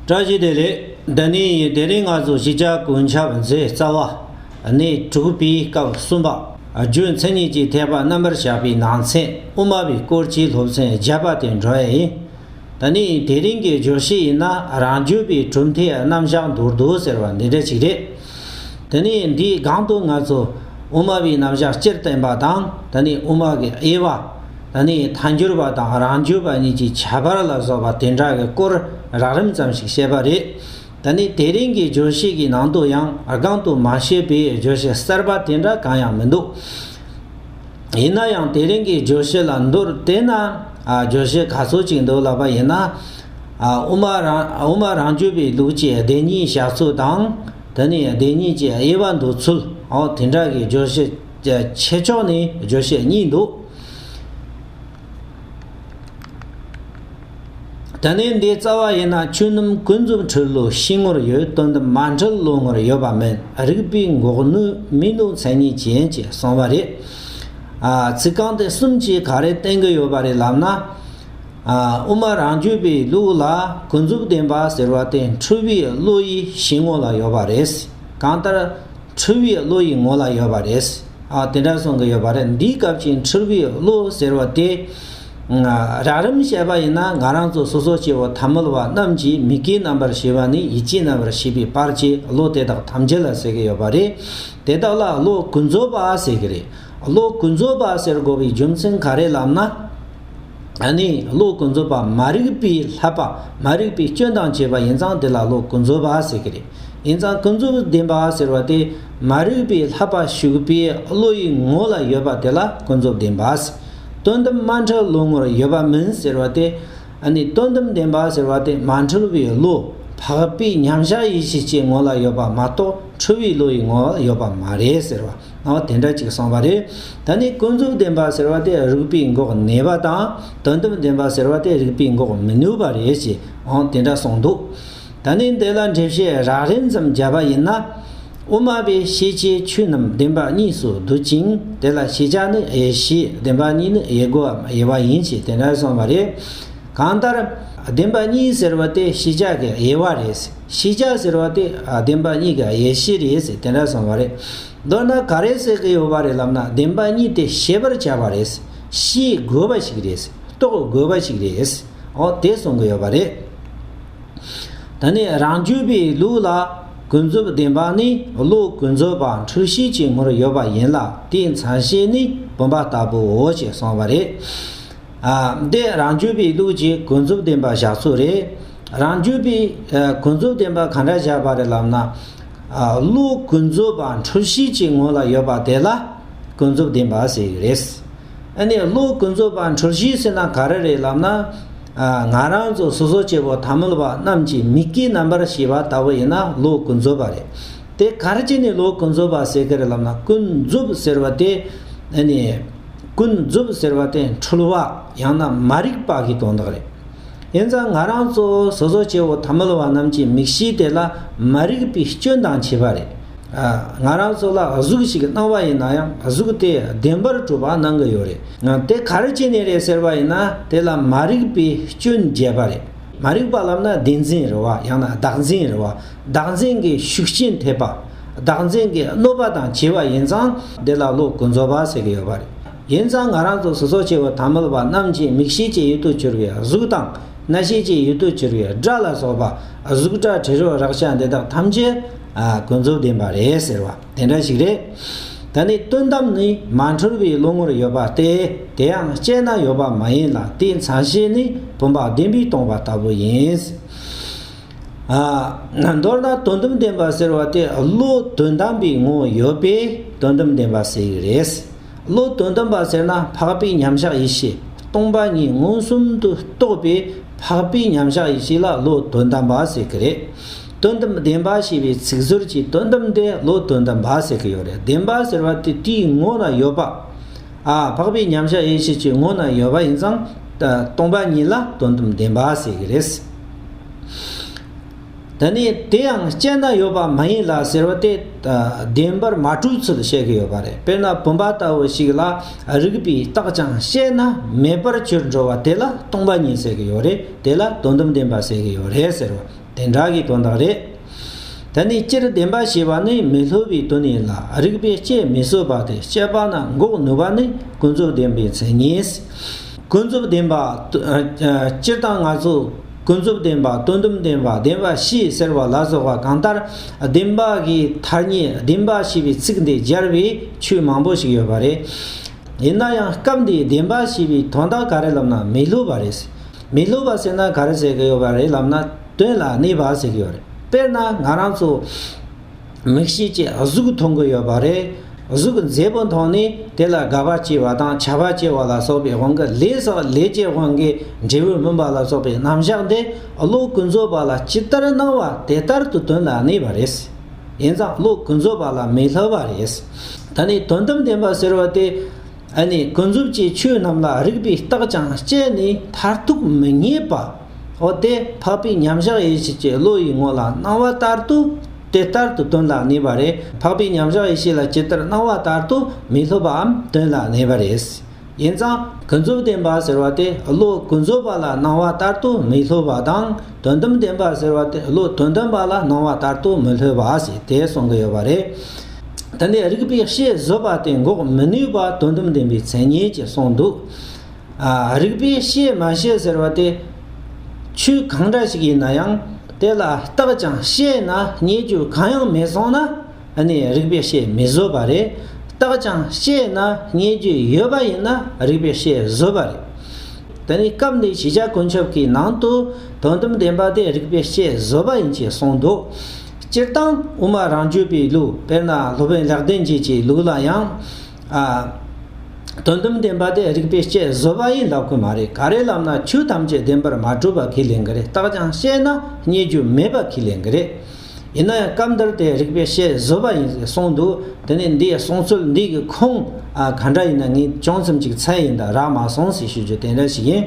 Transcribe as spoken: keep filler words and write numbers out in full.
བཀྲ་ཤིས་བདེ་ལེགས། འདི་ནི་དེ་རིང་ང་ཚོ་གཞིས་ཆགས་ཀུན་ཁྱབ་མཛེས་རྩ་བ་གནས་དྲུག་པའི་སྐབས་གསུམ་པ། རྒྱུ་མཚན་ཉིད་ཀྱི་འཐད་པ་རྣམ་པར་བཞག་པའི་ནང་ཚན་དབུ་མ་པའི་སྐོར་གྱི་སློབ་ཚན་བརྒྱད་པ་དེ་འགྲོ་ཡ་ཡིན། ད་ནི་དེ་རིང་གི་བརྗོད་གཞི་ཡིན་ན། རང་རྒྱུད་པའི་གྲུབ་མཐའི་རྣམ་གཞག་མདོར་བསྡུས་ཟེར་བ་འདི་འདྲ་ཅིག་རེད། དེ་ནི་འདིའི་སྒང་དུ་ང་ཚོ་དབུ་མ་པའི་རྣམ་གཞག་སྤྱིར་བསྟན་པ་དང་། ད་ནི་དབུ་མ་གི་དབྱེ་བ། ད་ནི་ཐལ་འགྱུར་བ་དང་རང་རྒྱུད་པ་གཉིས་ཀྱི་ཁྱད་པར་ལ་སོགས་པ་དེ་འདྲ་གི་སྐོར་རགས་རིམ་ཙམ་ཞིག་བཤད་པ་རེད། ད་ནི་དེ་རིང་གི་བརྗོད་གཞི་གི་ནང་དུ་ཡང་སྒང་དུ་མ་བཤད་པའི་བརྗོད་གཞི་གསར་པ་དེ་འདྲ་གང་ཡང་མི་འདུག་ཡིན་ན་ཡང་དེ་རིང་གི་བརྗོད་གཞི་ལ་མདོར་བསྟན་ན། ཨ། བརྗོད་གཞི་ག་ཚོད་ཅིག་འདུག་ལབ་པ་ཡིན་ན། ཨ། དབུ་མ་རང་དབུ་མ་རང་རྒྱུད་པའི་ལུགས་ཀྱི་བདེན་གཉིས་བཞག་ཚུལ་དང་། དེ་ནས་བདེན་གཉིས་ཀྱི་དབྱེ་བ་འདོད་ཚུལ། འོ་དེ་འདྲ་གི་བརྗོད་གཞི་ཆེ་ཕྱོགས་ནས་བརྗོད་གཞི་གཉིས་འདུག་ད་ནི་འདི་རྩ་བ་ཡིན་ན། ཆོས་རྣམས་ཀུན་རྫོབ་འཁྲུལ་བློ་ཤེས་ངོར་ཡོད། དོན་དམ་མ་འཁྲུལ་བློ་ངོར་ཡོད་པ་མིན། རིགས་པས་འགོག་ནུས་མིན་ནོ་མཚན་ཉིད་ཅན། ཅེས་གསུངས་པ་རེད། ཨ། ཚིག་རྐང་དེ་གསུམ་གྱིས་ག་རེ་བསྟན་གྱི་ཡོད་པ་རེད་ལབ་ན། ཨ། དབུ་མ་རང་རྒྱུད་པའི་ལུགས་ལ་ཀུན་རྫོབ་བདེན་པ་ཟེར་བ་དེ་འཁྲུལ་བའི་བློ་ཡི་ཤེས་ངོ་ལ་ཡོད་པ་རེད། གང་ལྟར་འཁྲུལ་བའི་བློ་ཡི་ངོ་ལ་ཡོད་པ་རེད། ཨ། དེ་འདྲ་གསུང་གི་ཡོད་པ་རེད། འདིའི་སྐབས་ཀྱི་འཁྲུལ་བའི་བློ་ཟེར་བ་དེ། ཨ། རགས་རིམ་བཤད་པ་ཡིན་ན། ང་རང་ཚོ་སོ་སོ་སྐྱེ་བོ་ཐ་མལ་བ་རྣམས་ཀྱི་མིག་གི་རྣམ་པར་ཤེས་པ་ནས་ཡིད་ཀྱི་རྣམ་པར་ཤེས་པའི་བར་གྱི་བློ་དེ་དག་ཐམས་ཅད་ལ་ཟེར་གྱི་ཡོད་པ་རེད། དེ་དག་ལ་བློ་ཀུན་རྫོབ་པ་ཟེར་གྱི་རེད། བློ་ཀུན་རྫོབ་པ་ཟེར་དགོས་པའི་རྒྱུ་མཚན་ག་རེ་ལབ་ན། ཨ་ནི་བློ་ཀུན་རྫོབ་པ་མ་རིག་པའི་བསླབ་པ། མ་རིག་པའི་སྐྱོན་དང་བཅས་པ་ཡིན་ཙང་དེ་ལ་བློ་ཀུན་རྫོབ་པ་ཟེར་གྱི་རེད། ཡིན་ཙང་ཀུན་རྫོབ་བདེན་པ་ཟེར་བ་དེ་མ་རིག་པའི་བསླབ་པ་ཞུགས་པའི་བློ་ཡི་ངོ་ལ་ཡོད་པ་དེ་ལ་ཀུན་རྫོབ་བདེན་པ་ཟེར། དོན་དམ་མ་འཁྲུལ་བློ་ངོར་ཡོད་པ་མིན་ཟེར་བ་དེ། ཨ་ནི་དོན་དམ་བདེན་པ་ཟེར་བ་དེ་མ་འཁྲུལ་བའི་བློ། འཕགས་པའི་མཉམ་གཞག་ཡེ་ཤེས་ཀྱི་ངོ་ལ་ཡོད་པ་མ་གཏོགས་འཁྲུལ་བའི་བློ་ཡི་ངོ་ལ་ཡོད་པ་མ་རེད་ཟེར་བ། འོ་དེ་འདྲ་ཅིག་གསུངས་པ་རེད། ད་ནི་ཀུན་རྫོབ་བདེན་པ་ཟེར་བ་དེ་རིགས་པས་འགོག་ནུས་པ་དང་། དོན་དམ་བདེན་པ་ཟེར་བ་དེ་རིགས་པས་འགོག་མི་ནུས་པ་རེད་ཅེས། འོ་དེ་འདྲ་གསུངས་འདུག་ད་ནི་འདི་ལ་འགྲེལ་བཤད་རགས་རིམ་ཙམ་བརྒྱབ་པ་ཡིན་ན། དབུ་མ་པའི་ཤེས་བྱེད་ཆོས་རྣམས་བདེན་པ་གཉིས་སུ་འདུ་ཅིང་། དེ་ལ་ཤེས་བྱ་ནི་དབྱེ་གཞི། བདེན་པ་གཉིས་ནི་དབྱེ་སྒོའམ་དབྱེ་བ་ཡིན་ཞེས་དེ་འདྲ་གསུངས་པ་རེད། གང་ལྟར་བདེན་པ་གཉིས་ཟེར་བ་དེ་ཤེས་བྱ་གི་དབྱེ་བ་རེད། ཤེས་བྱ་ཟེར་བ་དེ་བདེན་པ་གཉིས་ཀྱི་དབྱེ་གཞི་རེད་ཟེར་དེ་འདྲ་གསུངས་པ་རེད། མདོར་ན་ག་རེ་ཟེར་གྱི་ཡོད་པ་རེད་ལབ་ན། བདེན་པ་གཉིས་དེ་ཤེས་པར་བྱ་བ་རེད། ཤེས་དགོས་པ་ཞིག་རེད། རྟོགས་དགོས་པ་ཞིག་རེད། འོ་དེ་གསུང་གི་ཡོད་པ་རེད། ད་ནི་རང་རྒྱུད་པའི་ལུགས་ལ་ཀུན་རྫོབ་བདེན་པ་ནི། བློ་ཀུན་རྫོབ་པ་འཁྲུལ་ཤེས་ཀྱི་ངོར་ཡོད་པ་ཡིན་ལ། དེའི་མཚན་གཞི་ནི་བུམ་པ་ལྟ་བུའོ་ཞེས་གསུངས་པ་རེད། ཨ། འདི་རང་རྒྱུད་པའི་ལུགས་ཀྱི་ཀུན་རྫོབ་བདེན་པ་བཞག་ཚུལ་རེད། རང་རྒྱུད་པའི་ཨ་ཀུན་རྫོབ་བདེན་པ་ག་འདྲ་བཞག་པ་རེད་ལབ་ན། ཨ། བློ་ཀུན་རྫོབ་པ་འཁྲུལ་ཤེས་ཀྱི་ངོ་ལ་ཡོད་པ་དེ་ལ་ཀུན་རྫོབ་བདེན་པ་ཟེར་གྱི་རེད། ཨ་ནི་བློ་ཀུན་རྫོབ་པ་འཁྲུལ་ཤེས་ཟེར་ན་ག་རེ་རེད་ལབ་ན། ཨ། ང་རང་ཚོ་སོ་སོ་སྐྱེ་བོ་ཐ་མལ་པ་རྣམས་ཀྱི་མིག་གི་རྣམ་པར་ཤེས་པ་ལྟ་བུ་ཡིན་ན་བློ་ཀུན་རྫོབ་པ་རེད། དེ་ག་རེ་བྱས་ནས་བློ་ཀུན་རྫོབ་པ་ཟེར་གྱི་རེད་ལབ་ན། ཀུན་རྫོབ་ཟེར་བ་དེ། ཨ་ནི་ཀུན་རྫོབ་ཟེར་བ་དེ་འཁྲུལ་བ་ཡང་ན་མ་རིག་པ་གི་དོན་དག་རེད། ཡིན་ཙང་ང་རང་ཚོ་སོ་སོ་སྐྱེ་བོ་ཐ་མལ་པ་རྣམས་ཀྱི་མིག་ཤེས་དེ་ལ་མ་རིག་པའི་སྐྱོན་དང་བཅས་པ་རེད། ཨ། ང་རང་ཚོ་ལ་གཟུགས་ཤིག་གནང་བ་ཡིན་ན་ཡང་། གཟུགས་དེ་བདེན་པར་གྲུབ་པ་གནང་གི་ཡོད་རེད། ང་དེ་ག་རེ་བྱས་ནས་རེད་ཟེར་བ་ཡིན་ན། དེ་ལ་མ་རིག་པའི་སྐྱོན་བརྒྱབ་པ་རེད། མ་རིག་པ་ལབ་ན་བདེན་འཛིན་རེད་བ། ཡང་ན་བདག་འཛིན་རེད་བ། བདག་འཛིན་གྱི་ཤུགས་རྐྱེན་ཐེབས་པ། བདག་འཛིན་གྱི་གནོད་པ་དང་བཅས་པ་ཡིན་ཙང་། དེ་ལ་བློ་ཀུན་རྫོབ་པ་ཟེར་གྱི་ཡོད་པ་རེད། ཡིན་ཙང་ང་རང་ཚོ་སོ་སོ་སྐྱེ་བོ་ཐ་མལ་པ་རྣམས་ཀྱི་མིག་ཤེས་ཀྱི་ཡུལ་དུ་གྱུར་པའི་གཟུགས་དང་། རྣ་ཤེས་ཀྱི་ཡུལ་དུ་གྱུར་པའི་སྒྲ་ལ་སོགས་པ་གཟུགས་སྒྲ་དྲི་རོ་རེག་བྱ་འདི་དག་ཐམས་ཅད། ཨ། ཀུན་རྫོབ་བདེན་པ་རེད་ཟེར་བ་དེ་འདྲ་ཞིག་རེད། ད་ནི་དོན་དམ་ནི་མ་འཁྲུལ་བའི་བློ་ངོར་ཡོད་པ་སྟེ། དེ་ཡང་དཔྱད་ན་ཡོད་པ་མ་ཡིན་ལ། དེའི་མཚན་གཞི་ནི་བུམ་པ་བདེན་པས་སྟོང་པ་ལྟ་བུ་ཡིན། ཨ། མདོར་ན་དོན་དམ་བདེན་པ་ཟེར་བ་དེ་བློ་དོན་དམ་པའི་ངོ་ཡོད་པས་དོན་དམ་བདེན་པ་ཟེར་གྱི་རེད། བློ་དོན་དམ་པ་ཟེར་ན་འཕགས་པའི་མཉམ་གཞག་ཡེ་ཤེས་སྟོང་པ་ཉིད་མངོན་སུམ་དུ་རྟོགས་པའི་འཕགས་པའི་མཉམ་གཞག་ཡེ་ཤེས་ལ་བློ་དོན་དམ་པ་ཟེར་གྱི་རེད། དོན་དམ་བདེན་པ་ཞེས་པའི་ཚིག་ཟུར་གྱི་དོན་དམ་དེ་བློ་དོན་དམ་པ་ཟེར་གྱི་ཡོད་རེད། བདེན་པ་ཟེར་བ་དེ་དེའི་ངོ་ན་ཡོད་པ། ཨ། འཕགས་པའི་མཉམ་གཞག་ཡེ་ཤེས་ཀྱི་ངོ་ན་ཡོད་པ་ཡིན་ཙང་། ད་སྟོང་པ་ཉིད་ལ་དོན་དམ་བདེན་པ་ཟེར་གྱི་རེད། ད་ནི་དེ་ཡང་དཔྱད་ན་ཡོད་པ་མ་ཡིན་ལ་ཟེར་བ་དེ། ཨ། བདེན་པར་མ་གྲུབ་ཚུལ་བཤད་ཀྱི་ཡོད་པ་རེད། དཔེར་ན་བུམ་པ་ལྟ་བུ་ཞིག་ལ་རིགས་པས་བརྟགས་ཀྱང་དཔྱད་ན་མེད་པར་གྱུར་འགྲོ་བ་དེ་ལ་སྟོང་པ་ཉིད་ཟེར་གྱི་ཡོད་རེད། དེ་ལ་དོན་དམ་བདེན་པ་ཟེར་གྱི་ཡོད་རེད་ཟེར་བ། དེ་འདྲ་གི་དོན་དག་རེད། ད་ནི་སྤྱིར་བདེན་པ་ཞེས་པ་ནི་མི་སླུ་བའི་དོན་ཡིན་ལ། རིགས་པས་དཔྱད་མི་བཟོད་པ་སྟེ། དཔྱད་པ་ན་འགོག་ནུས་པ་ནི་ཀུན་རྫོབ་བདེན་པའི་མཚན་ཉིད། ཀུན་རྫོབ་བདེན་པ། ཨ་ཨ་སྤྱིར་བཏང་ང་ཚོ་ཀུན་རྫོབ་བདེན་པ། དོན་དམ་བདེན་པ། བདེན་པ་བཞི་ཟེར་བ་ལ་སོགས་པ་གང་ལྟར་བདེན་པ་གི་ཐ་སྙད་བདེན་པ་ཞེས་པའི་ཚིག་འདི་སྦྱར་བའི་ཆོས་མང་པོ་ཞིག་ཡོད་པ་རེད། ཡིན་ན་ཡང་སྐབས་འདིའི་བདེན་པ་ཞེས་པའི་དོན་དག་ག་རེ་ལབ་ན་མི་སླུ་བ་རེད། མི་སླུ་བ་ཟེར་ན་ག་རེ་ཟེར་གི་ཡོད་པ་རེད་ལབ་ན། དོན་ལ་གནས་པ་ཟེར་གི་ཡོད་རེད། དཔེར་ན་ང་རང་ཚོ་མིག་ཤེས་ཀྱིས་གཟུགས་མཐོང་གི་ཡོད་པ་རེད། གཟུགས་མཛེས་པོ་མཐོང་ནས་དེ་ལ་དགའ་བ་སྐྱེ་བ་དང་ཆགས་པ་སྐྱེ་བ་ལ་སོགས་པའི་དབང་གིས། ལས་སོགས་ལས་ཀྱི་དབང་གིས་འབྲས་བུ་སྨིན་པ་ལ་སོགས་པའི་རྣམ་གཞག་འདི་བློ་ཀུན་རྫོབ་པ་ལ་ཇི་ལྟར་སྣང་བ་དེ་ལྟར་དུ་དོན་ལ་གནས་པ་རེད། ཡིན་ཙང་བློ་ཀུན་རྫོབ་པ་ལ་མི་སླུ་བ་རེད། ད་ནི་དོན་དམ་བདེན་པ་ཟེར་བ་དེ། ཨ་ནི་ཀུན་རྫོབ་ཀྱི་ཆོས་རྣམས་ལ་རིགས་པས་བརྟགས་ཀྱང་དཔྱད་ནས་མཐར་ཐུག་མི་རྙེད་པ། འོ་དེ་འཕགས་པའི་མཉམ་བཞག་ཡེ་ཤེས་ཀྱི་བློ་ཡི་ངོ་ལ་སྣང་བ་ལྟར་དུ་དེ་ལྟར་དུ་དོན་ལ་གནས་པ་རེད། འཕགས་པའི་མཉམ་བཞག་ཡེ་ཤེས་ལ་ཇི་ལྟར་སྣང་བ་ལྟར་དུ་མི་སླུ་བའམ་དོན་ལ་གནས་པ་རེད། ཡིན་ཙང་ཀུན་རྫོབ་བདེན་པ་ཟེར་བ་དེ་བློ་ཀུན་རྫོབ་པ་ལ་སྣང་བ་ལྟར་དུ་མི་སླུ་བ་དང་། དོན་དམ་བདེན་པ་ཟེར་བ་དེ་བློ་དོན་དམ་པ་ལ་སྣང་བ་ལྟར་དུ་མི་སླུ་བ་ཞེས་དེ་གསུང་གི་ཡོད་པ་རེད། ད་ནི་རིགས་པས་དཔྱད་བཟོད་པ་སྟེ་འགོག་མི་ནུས་པ་དོན་དམ་བདེན་པའི་མཚན་ཉིད་ཅེས་གསུངས་འདུག་ཨ། རིགས་པས་དཔྱད་མ་དཔྱད་ཟེར་བ་དེ། ཆོས་གང་འདྲ་ཞིག་ཡིན་ན་ཡང་དེ་ལ་བརྟགས་ཀྱང་དཔྱད་ན་རྙེད་རྒྱུ་གང་ཡང་མེད་སོང་ན། ཨ་ནི་རིགས་པས་དཔྱད་མི་བཟོད་པ་རེད། བརྟགས་ཀྱང་དཔྱད་ན་རྙེད་རྒྱུ་ཡོད་པ་ཡིན་ན་རིགས་པས་དཔྱད་བཟོད་པ་རེད། དེ་ནི་སྐབས་འདིའི་ཤེས་བྱ་ཀུན་ཁྱབ་ཀྱི་ནང་དུ་དོན་དམ་བདེན་པ་དེ་རིགས་པས་དཔྱད་བཟོད་པ་ཡིན་ཅེས་གསུངས་འདུག་སྤྱིར་བཏང་དབུ་མ་རང་རྒྱུད་པའི་ལུགས། དཔེར་ན་སློབ་དཔོན་ལེགས་ལྡན་འབྱེད་ཀྱི་ལུགས་ལ་ཡང་། ཨ། དོན་དམ་བདེན་པ་དེ་རིགས་པས་དཔྱད་བཟོད་པ་ཡིན་ལབ་ཀྱི་མ་རེད། ག་རེ་ལབ་ན་ཆོས་ཐམས་ཅད་བདེན་པར་མ་གྲུབ་པ་ཁས་ལེན་གྱི་རེད། བརྟགས་ཀྱང་དཔྱད་ན་རྙེད་རྒྱུ་མེད་པ་ཁས་ལེན་གྱི་རེད། ཡིན་ན་ཡང་སྐབས་འདིར་དེ་རིགས་པས་དཔྱད་བཟོད་པ་ཡིན་ཞེས་གསུངས་འདུག་དེ་ནས་འདིའི་གསུང་ཚུལ་འདི་གི་ཁུངས་ཨ་ག་འདྲ་ཡིན་ན་ངས་ཅུང་ཙམ་ཅིག་འཚོལ་ཡིན། ད་རག་མ་སོང་ཞེས་ཞུ་རྒྱུ་དེ་འདྲ་ཞིག་ཡིན།